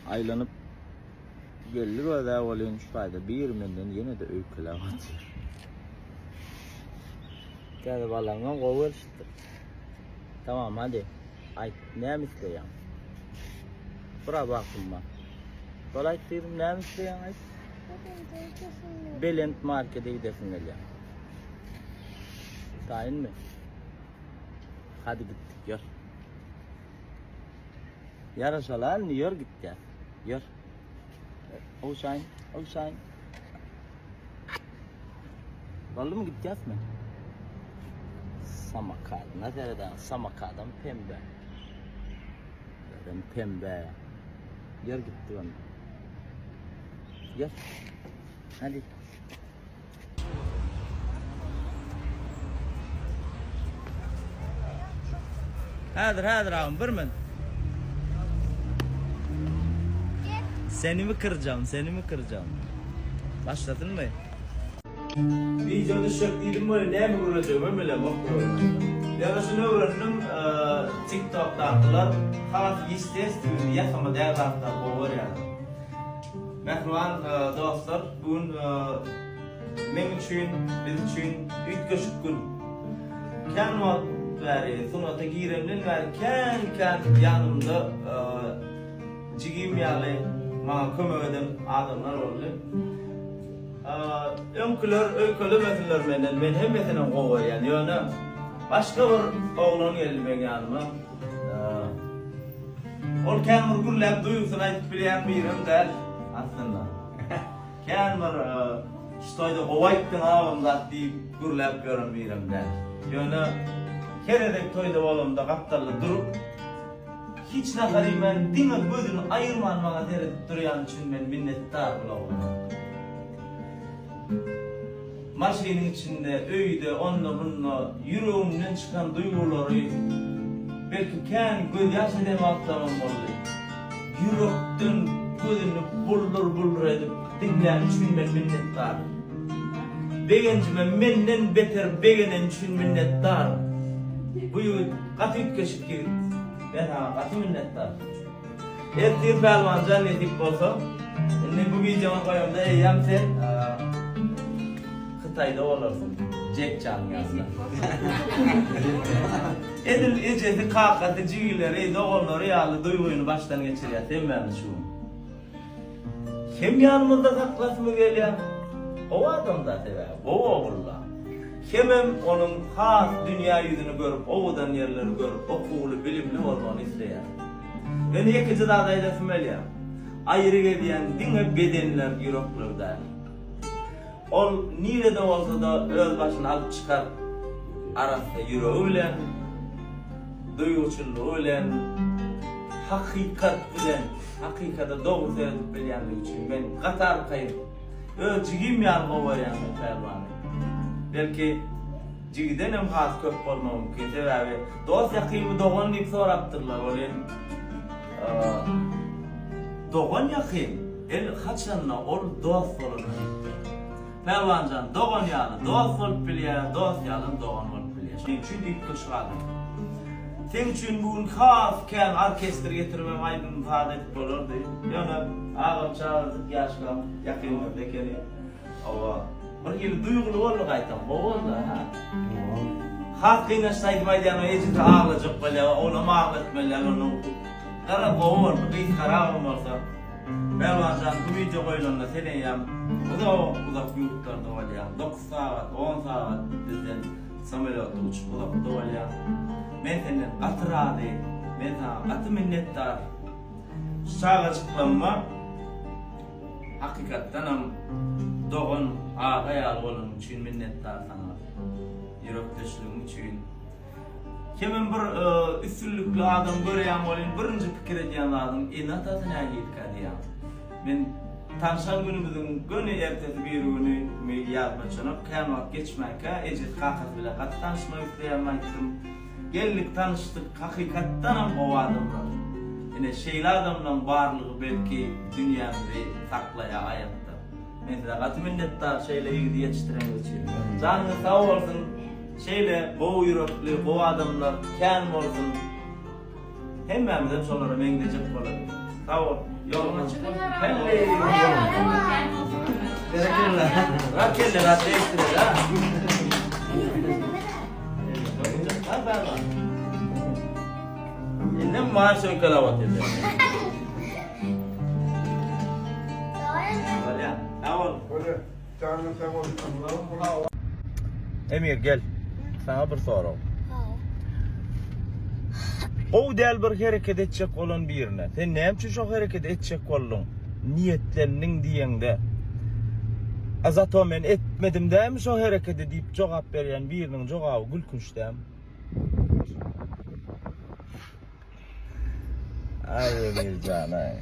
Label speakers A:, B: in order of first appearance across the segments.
A: Aýlanyp geldik özä welin şu taýda biri menden ýene-de öýkeläp otyr. Täze balaňam gowy gelişipdir. Tamam hadi. Aýt, näme isleýäň? Biraz wagtym bar. Bol aýt diýdim, näme isleýäň aýt. Belent markete gidesim gelýär. Taýynmy? Hadi gitdik, ýör. Ýaraşaly indi ýör gitýäs. Ýör. Ogşaýyn, ogşaýyn. Boldumy gitýäsmi? Samokadyna sereden, samokadam pembe. Özem pembe. Ýör gitdik onda. Ýör. Hadi. Häzir, häzir agam, bir min. Seni mi kyrjam, seni mi kyrjam? Başlasynmy? Wideo düşjek diýdim welin näme görejegimem bilemok. Ýöne şuny öwrendim, TikTokdakylar has ýestestwnyý, ýasama däl zatlary gowy görýärler. Mähriban dostlar, bu gün meň üçin, biz üçin üýtgeşik gün. Kän wagt bäri, sungata giremden bäri kän-kän ýanymda jigim ýaly maňa kömek eden adamlar boldy. Öňküler öýkelemesinler menden, men hemmesinem gowy görýän. Ýöne başga bir oglan geldi meň ýanyma. Ol kän bir gürläp duýgusyny aýdyp bilýän birem däl aslynda. Kän bir şu toýda gowy aýtdyň agam zat diýip gürläp ýören birem däl. Ýöne her gezek toýda bolamda gapdalda durup hiç nahar iýmän diňe gözüni aýyrman maňa seredip durýany üçin men minnetdar bul oglana. Maşynyň içinde, öýde, onda-munda ýüregimden çykan duýgulary, belki kän gözýaş eden wagtlarym boldy. Ýürekden gözüni buldur-buldur edip diňläni üçin men minnetdar. Begenjime menden beter begeneni üçin minnetdar. Bu ýigit gaty üýtgeşik ýigit. Men saňa gaty minnetdar. Ertir Pälwanjan nesip bolsa. Indi bu wideony goýamda eýýäm sen Hytaýda bolarsyň. Jek Çanyň ýanynda. Edil ejesi, kakasy, jigileri, doganlary ýaly duýgyny başdan geçirýäs hemmämiz şu gün. Hem ýanymyzda saklasymyz gelýär. Gowy adam-da sebäbi, gowy ogul-da. Hemem onuň has dünýä ýüzüni görüp, owadan ýerleri görüp, okuwly, bilimli bolmagyny isleýär. Ýöne ýekeje zat aýdasym gelýär. Aýry gezýän diňe bedenler, ýürekler däl. Ol nirede bolsa-da öz başyny alyp çykar. Arassa ýüregi bilen, duýguçyllygy bilen, hakykat bilen, hakykata dogry seredip bilýänligi üçin men gaty arkaýyn. Öz jigim ýaly gowy görýän men Pälwany. Belki jigidenem has köp bolmagy mümkin. Sebäbi dost ýakynmy dogan diýip sorapdyrlar welin dogan ýakyn el haçanda ol dost bolanda diýipdir. Pälwanjan dogan ýaly dost bolup bilýär, dost ýalam dogan bolup bilýär. Şonuň üçin üýtgeşik adam. Seň üçin bu gün has kän orkestr getiribem aýdym saz edip bolardy. Ýöne agam çagajyk ýaşkam ýakynlarda ekeni. Hawa. Bir hili duýguly boldy gaýtam. Gowy boldy ha. Has gynançly aýdym aýdýan ejesi aglajak bolýar, onam aglatmaly ýaly ony. Gara gowy boldy, gysgaragam bolsa. Pälwanjan bu wideo goýlanda sen eýýäm uzak uzak ýurtlarda bolýaň. 9 sagat, 10 sagat bizden samolýotda uçup uzakda bolýaň. Men senden gaty razy. Men saňa gaty minnetdar. Şu çagajyklamma hakykatdanam dogan aga ýaly bolanyň üçin minnetdar saňa. Ýürekdeşligiň üçin. Hemem bir üstünlikli adam görýän welin birinji pikir edýän zadyň ene-atasy nähilikä diýýän. Men tanşan günümiziň göni ertesi birigüni ýadyma düşenok kän wagt geçmänkä ejesi kakasy bilen gaty tanyşmak isleýänimi aýtdym. Geldik tanyşdyk hakykatdanam gowy adamlar. Ine şeýle adamlaň barlygy belki dünýämizi saklaýa aýakda. Men size gaty minnetdar şeýle ýigidi ýetişdireniňiz üçin. Janyňyz sag bolsun. Şeýle gowy ýürekli gowy adamlar kän bolsun. Hemmämizem şolara meňzejek bolaly. Sag bol. Ýoluň açyk bolsun. Helli. Berekella. Rat kelle rat değiştirer ha. Indem maaş öýkelap otyr. Bolýa. Sag bol.
B: Bolýa. Janyň sag bolsun.
A: Emir gel. Saňa bir sorag. Gowy däl bir hereket etjek bolan birine, sen näme üçin şo hereketi etjek bolduň, niýetlendiň diýeňde, A zato men etmedim dämi şo hereketi diýip jogap berýän biriniň jogaby gülkünç dämi? Aý Emirjan aý.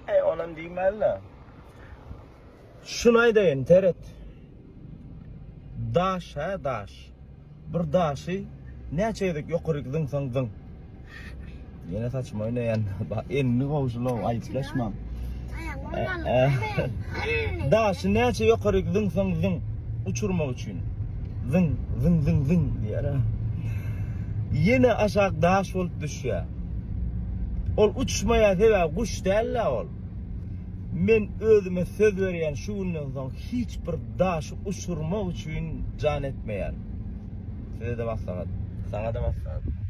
A: Eý onam diýmeli-de. Şuny aýdaýyn seret. Daş hä daş. Bir daşy näçe gezek ýokaryk zyňsaň zyň. Ýene saçym oýnaýan. Enni gowşulow aýyplaşmaň. Daşy näçe ýokaryk zyňsaň zyň uçurmak üçin. Zyň zyň zyň zyň diýär. Ýene aşak daş bolup düşýär. Ol uçmaýar sebäbi guş däl-de ol. Men özüme söz berýän şu günden soň hiç bir daşy uçurmak üçin jan etmeýän. Size-de maslahat. Saňa-da maslahat.